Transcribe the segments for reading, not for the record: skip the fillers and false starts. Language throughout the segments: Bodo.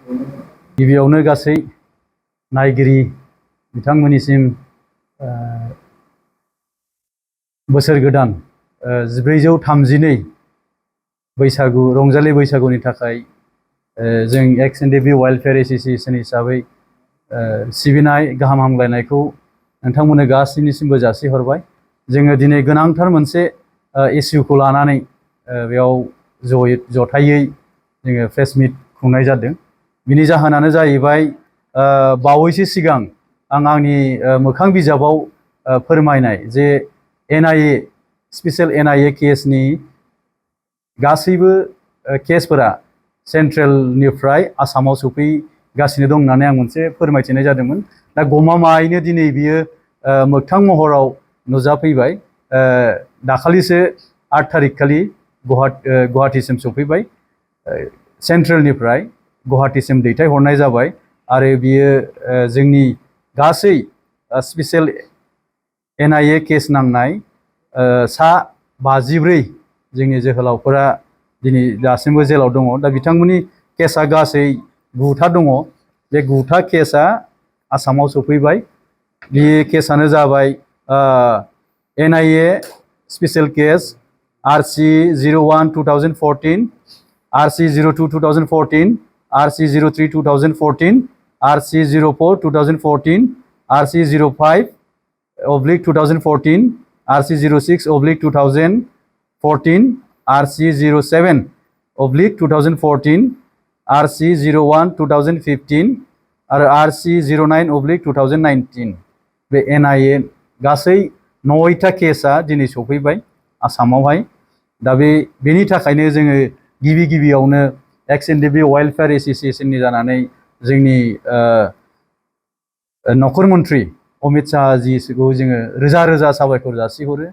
गिबियावनो गासै नायगिरि बिथांमोननिसिम बोसोर गोदान 1432 बैसागु रंजालि बैसागुनि थाखाय जों एक्स एनडीएफबी वेलफेयर एसोसिएशन हिसाबै सिबिनाय गाहाम हामलायनायखौ नोंथांमोननो गासैनिसिमबो जासिहरबाय। जोङो दिनै गोनांथार मोनसे इस्युखौ लानानै बेयाव जथायै जोङो प्रेस मिट खुंनाय जादों। बिनि जाहोनानो जाहैबाय बावैसो सिगां आं आंनि मोखां बिजाबाव फोरमायनाय जे NIA स्पेशल NIA केसनि गासैबो केसफोरा सेन्ट्रेलनिफ्राय आसामाव सफैगासिनो दं होननानै आं मोनसे फोरमायथिनाय जादोंमोन। दा गमामायैनो दिनै बियो मोगथां महराव नुजाफैबाय। दाखालिसो 8 तारिख खालि गुवाहाटीसिम सफैबाय। सेन्ट्रेलनिफ्राय गुवाहाटीसिम दैथायहरनाय जाबाय आरो बियो जोंनि गासै स्पेशल NIA केस नांनाय सा 54 जोंनि जोहोलावफोरा दिनै दासिमबो जेलाव दङ। दा बिथांमोननि केसा गासै 9था दङ। बे 9था केसा आसामाव सफैबाय। बे केसानो जाबाय NIA special case RC 01/2014, RC 02/2014, RC 03/2014, RC 04/2014, RC 05/2014, RC 06/2014, RC 07/2014, RC 01/2015 आरो RC 09/2019 बे NIA गासै 9था केसा दिनै सफैबाय आसामावहाय। दा बेनि थाखायनो जोङो गिबियावनो एक्स एनडीएफबी वेलफेयर एसोसिएशननि जानानै जोंनि नख'र मन्त्रि अमित शाह जीखौ जोङो रोजा रोजा साबायखर जासिहरो।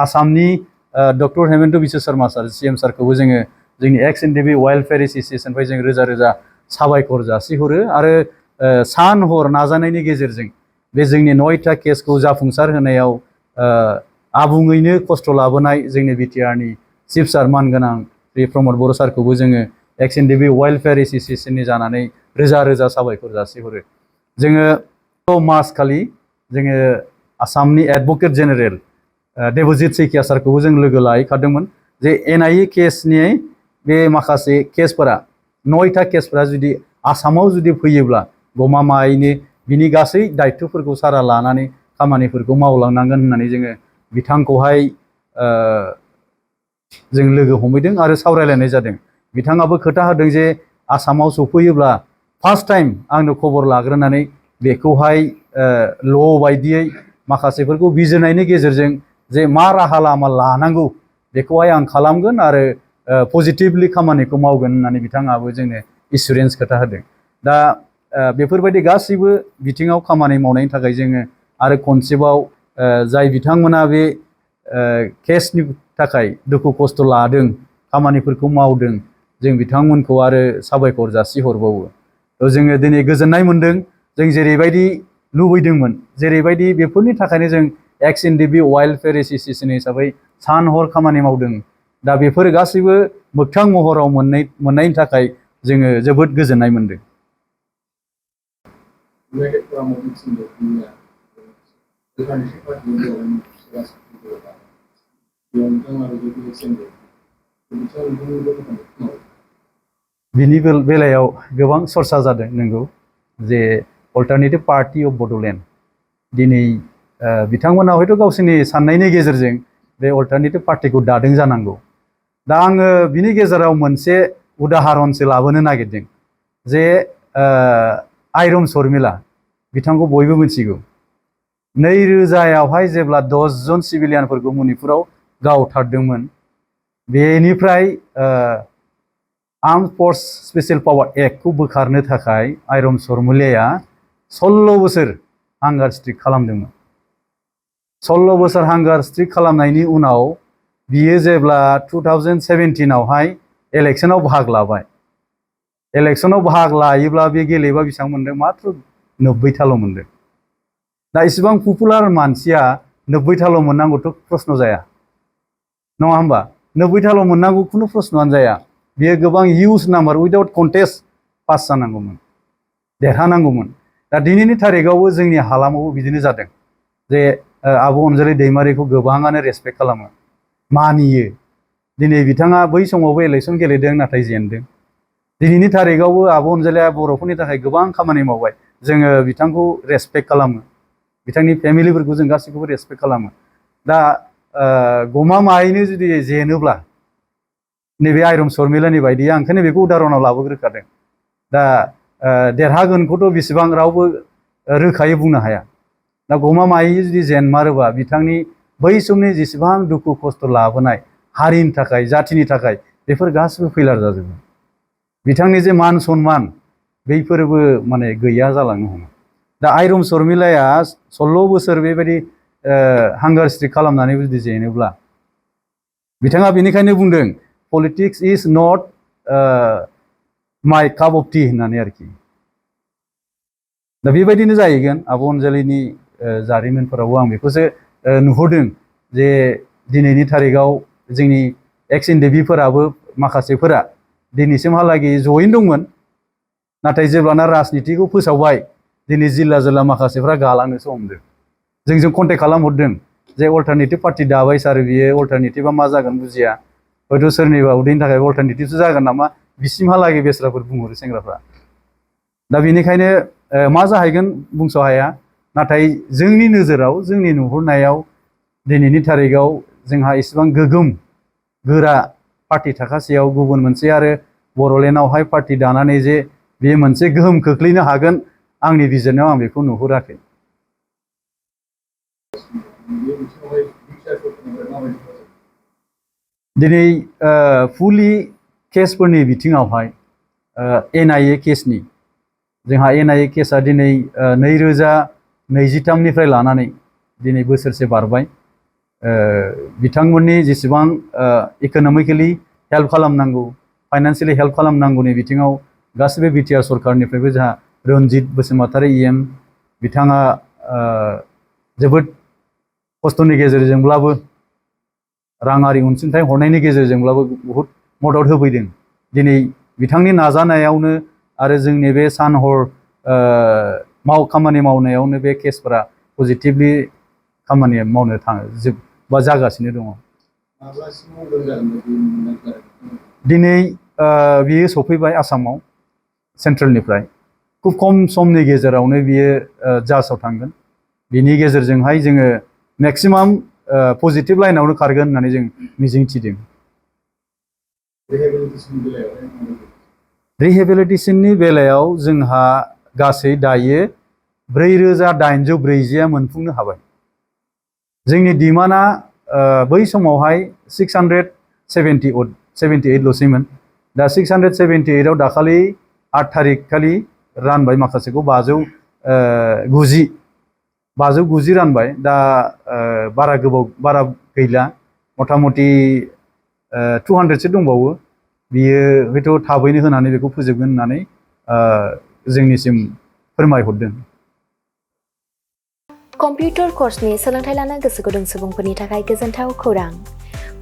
आसामनि डक्टर हेमन्त बिश्व शर्मा सार CM सारखौबो जोङो जोंनि एक्स एनडीएफबी वेलफेयर एसोसिएशननिफ्राय जों रोजा रोजा साबायखर जासिहरो आरो सान हर नाजानायनि गेजेरजों बे जोंनि 9था केसखौ जाफुंसार होनायाव आबुङैनो खस्थ' लाबोनाय जोंनि बिटिआरनि चिफ सार मानगोनां श्री प्रमद बर' सारखौबो जोङो एक्स एनडीएफबी वेलफेयर एसोसिएशननि जानानै रोजा रोजा साबायखर जासिहरो। जोङो मार्च खालि जोङो आसामनि एडभोकेट जेनेरेल देबजित सैकिया सारखौबो जों लोगो लाहैखादोंमोन जे NIA केसनि बे माखासे केसफोरा 9था केसफोरा जुदि आसामाव जुदि फैयोब्ला गमामायैनो बिनि गासै दायित्वफोरखौ सारा लानानै खामानिफोरखौ मावलांनांगोन होननानै जोङो बिथांखौहाय जों लोगो हमहैदों आरो सावरायलायनाय जादों। बिथाङाबो खोथा होदों जे आसामाव सफैयोब्ला फार्स्ट टाइम आंनो खबर लाग्रोनानै बेखौहाय ल' बायदियै माखासेफोरखौ बिजिरनायनि गेजेरजों जे मा राहा लामा लानांगौ बेखौहाय आं खालामगोन आरो पजिटिभलि खामानिखौ मावगोन होननानै बिथाङाबो जोंनो एसुरेन्स खोथा होदों। दा बेफोरबायदि गासैबो बिथिङाव खामानि मावनायनि थाखाय जोङो आरो खनसेबाव जाय बिथांमोना बे केसनि थाखाय दुखु खस्थ' लादों खामानिफोरखौ मावदों जों बिथांमोनखौ आरो साबायखर जासिहरबावो। जोङो दिनै गोजोननाय मोनदों। जों जेरैबायदि लुबैदोंमोन जेरैबायदि बेफोरनि थाखायनो जों एक्स एनडीएफबी वेलफेयर एसोसिएशन हिसाबै सान हर खामानि मावदों। दा बेफोर गासैबो मोगथां महराव मोननायनि थाखाय जोङो जोबोद गोजोननाय मोनदों। बिनि बेलायाव गोबां चर्चा जादों नंगौ जे अल्टारनेटिभ पार्टी अफ बड'लेण्ड दिनै बिथांमोना हयथ' गावसोरनि साननायनि गेजेरजों बे अल्टारनेटिभ पार्टीखौ दादों जानांगौ। दा आङो बिनि गेजेराव मोनसे उदाहरनसो लाबोनो नागिरदों जे आइरन शर्मिला बिथांखौ बयबो मिथिगौ। 2000आवहाय जेब्ला 10 जन सिभिलियानफोरखौ मणिपुराव गावथारदोंमोन बेनिफ्राय आर्म्ड फोर्स स्पेशल पावार एक्टखौ बोखारनो थाखाय आइरन शर्मिलाया 16 बोसोर हांगार स्ट्राइक खालामदोंमोन। 16 बोसोर हांगार स्ट्राइक खालामनायनि उनाव बियो जेब्ला 2017आवहाय इलेक्शनाव बाहागो लाबाय। इलेक्शनाव बाहागो लायोब्ला बे गेलेबा बेसेबां मोनदों? मात्र 90थाल' मोनदों। दा इसेबां पपुलार मानसिया 90थाल' मोननांगौथ' प्रश्न जाया नङा होमबा? 90थाल' मोननांगौ खुनु प्रश्नआनो जाया। बेयो गोबां huge number without contest pass जानांगौमोन देरहानांगौमोन दा दिनैनि थारिखआवबो जोंनि हालामावबो बिदिनो जादों जे आब' अनजालि दैमारिखौ गोबाङानो रेसपेक्ट खालामो मानियो दिनै बिथाङा बै समावबो इलेक्सन गेलेदों नाथाय जेनदों दिनैनि थारिखआवबो आब' अनजालिया बर'फोरनि थाखाय गोबां खामानि मावबाय जोङो बिथांखौ रेसपेक्ट खालामो बिथांनि फेमिलिफोरखौ जों गासैखौबो रेसपेक्ट खालामो दा गमामायैनो जुदि जेनोब्ला नैबे आइरन शर्मिलानि बायदि आं ओंखायनो बेखौ उदाहरनाव लाबोग्रोखादों दा देरहागोनखौथ' बेसेबां रावबो रोखायै बुंनो हाया दा गमामायै जुदि जेनमारोबा बिथांनि बै समनि जेसेबां दुखु खस्थ' लाबोनाय हारिनि थाखाय जाथिनि थाखाय बेफोर गासिबो फैलार जाजोबो बिथांनि जे मान सन्मान बैफोरबो माने गैया जालांनो हमो दा आइरन शर्मिलाया 16 बोसोर बेबायदि हांगार स्ट्राइक खालामनानै जुदि जेनोब्ला बिथाङा बेनिखायनो बुंदों पलिटिक्स इज नट माय काप अफ टि होननानै आरोखि दा बेबायदिनो जाहैगोन आब' अनजालिनि जारिमिनफोरावबो आं बेखौसो नुहुरदों जे दिनैनि थारिखआव जोंनि एक्स एनडिएफबि माखासेफोरा दिनैसिमहालागै जयैनो दंमोन नाथाय जेब्लाना राजनितिखौ फोसावबाय दिनै जिल्ला माखासेफ्रा गालांनोसो हमदों जोंजों कन्टेक्ट खालामहरदों जे अल्टारनेटिभ पार्टि दाबाय सार बियो अल्टारनेटिभा मा जागोन बुजिया हयथ' सोरनिबा उदैनि थाखाय अल्टारनेटिभसो जागोन नामा बिसिमहालागै बेस्राफोर बुंहरो सेंग्राफ्रा दा बेनिखायनो मा जाहैगोन बुंस' हाया नाथाय जोंनि नोजोराव जोंनि नुहुरनायाव दिनैनि थारिखआव जोंहा इसेबां गोगोम गोरा पार्टि थाखासेयाव गुबुन मोनसे आरो बर'लेण्डआवहाय पार्टि दानानै जे बेयो मोनसे गोहोम खोख्लैनो हागोन आंनि बिजिरनायाव आं बेखौ नुहुराखै दिनै फुलि केसफोरनि बिथिङावहाय NIA केसनि जोंहा NIA केसआ दिनै 2023निफ्राय लानानै दिनै बोसोरसे बारबाय बिथांमोननि जेसेबां इक'नमिकेलि हेल्प खालामनांगौ फाइनान्सियेलि हेल्प खालामनांगौनि बिथिङाव गासिबो बिटिआर सरकारनिफ्रायबो जोंहा रन्जित बसुमतारी EM बिथाङा जोबोद खस्थ'नि गेजेरजोंब्लाबो राङारि अनसुंथाइ हरनायनि गेजेरजोंब्लाबो बहुद मदद होफैदों दिनै बिथांनि नाजानायावनो आरो जोंनि बे सान हर खामानि मावनायावनो बे केसफोरा पजिटिभलि खामानि मावनो बा जागासिनो दङ दिनै बियो सफैबाय आसामाव सेन्ट्रेलनिफ्राय खुब खम समनि गेजेरावनो बियो जाजआव थांगोन बिनि गेजेरजोंहाय जोङो मेक्सिमाम पजिटिभ लाइनावनो खारगोन होननानै जों मिजिंथिदों रिहेबिलिटेसननि बेलायाव जोंहा गासै दायो 4840 मोनफुंनो हाबाय जोंनि डिमान्डआ बै समावहाय 678 ल'सैमोन दा 678 आव दाखालि 8 थारिख खालि रानबाय माखासेखौ 590 रानबाय दा बारा गैला मथा मथि 200सो दंबावो बियो हयथ' थाबैनो होनानै बेखौ फोजोबगोन होननानै जोंनिसिम फोरमायहरदों कम्पिउटार कर्सनि सोलोंथाइ लानो गोसो गुदुं सुबुंफोरनि थाखाय गोजोनथाव खौरां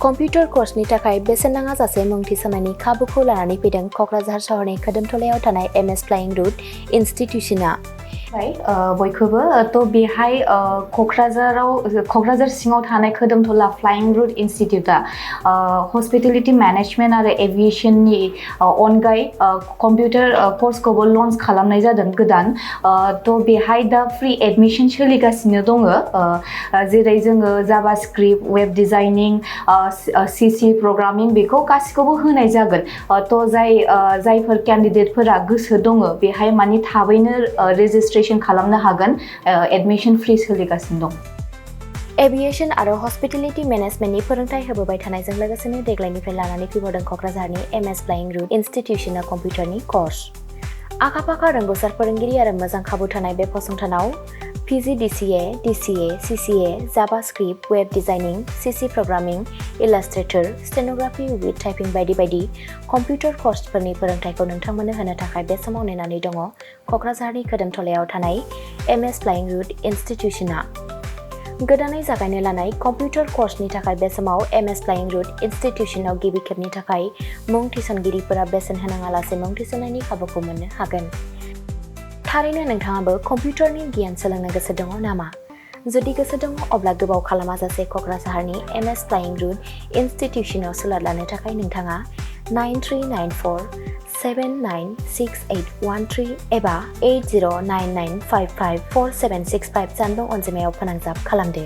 कम्पिउटार कर्सनि थाखाय बेसेन नाङा जासे मुं थिसननायनि खाबुखौ लानानै फैदों क'क्राझार सहरनि खोदोमथलायाव थानाय MS फ्लाइं रुट इनस्टिट्यूशना बयखौबो थ' बेहाय क'क्राझार सिङाव थानाय खोदोमथला फ्लाइं रुट इनस्टिट्यूटआ हस्पिटेलिटी मेनेजमेन्ट आरो एभिएशननि अनगायै कम्पिउटार कर्सखौबो लन्च खालामनाय जादों गोदान थ' बेहाय दा फ्रि एडमिशन सोलिगासिनो दङ जेरै जोङो JavaScript web designing CC programming बेखौ गासिखौबो होनाय जागोन थ' जायफोर केन्डिडेटफोरा गोसो दङ बेहाय माने थाबैनो रेजिस्ट्रेशन खालामनो हागोन एडमिशन फ्रि सोलिगासिनो दं एभिएशन आरो हस्पिटेलिटी मेनेजमेन्टनि फोरोंथाय होबोबाय थानायजों लोगोसेनो देग्लायनिफ्राय लानानै फैबावदों क'क्राझारनि MS फ्लाइं रुट इनस्टिट्यूशना कम्पिउटारनि कर्स आखा-फाखा रोंगौसार फोरोंगिरि आरो मोजां खाबु थानाय बे फसंथानाव PG DCA, DCA, CCA, JavaScript, web designing, CC programming, Illustrator, stenography with typing बायदि बायदि कम्पिउटार कर्सफोरनि फोरोंथायखौ नोंथांमोननो होनो थाखाय बे समाव नेनानै दङ क'क्राझारनि खोदोमथलायाव थानाय MS फ्लाइं रुट इनस्टिट्यूशना गोदानै जागायनो लानाय कम्पिउटार कर्सनि थाखाय बे समाव MS फ्लाइं रुट इनस्टिट्यूशनाव गिबि खेबनि थाखाय मुं थिसनगिरिफोरा बेसेन होनाङालासे मुं थिसननायनि खाबुखौ मोननो हागोन। थारैनो नोंथाङाबो कम्पिउटारनि गियान सोलोंनो गोसो दङ नामा? जुदि गोसो दङ अब्ला गोबाव खालामाजासे क'क्राझारनि MS फ्लाइं रुट इनस्टिट्यूशनाव सोलों लानो थाखाय नोंथाङा 9394796813 एबा 8099554765 जानबुं अनजिमायाव फोनांजाब खालामदो।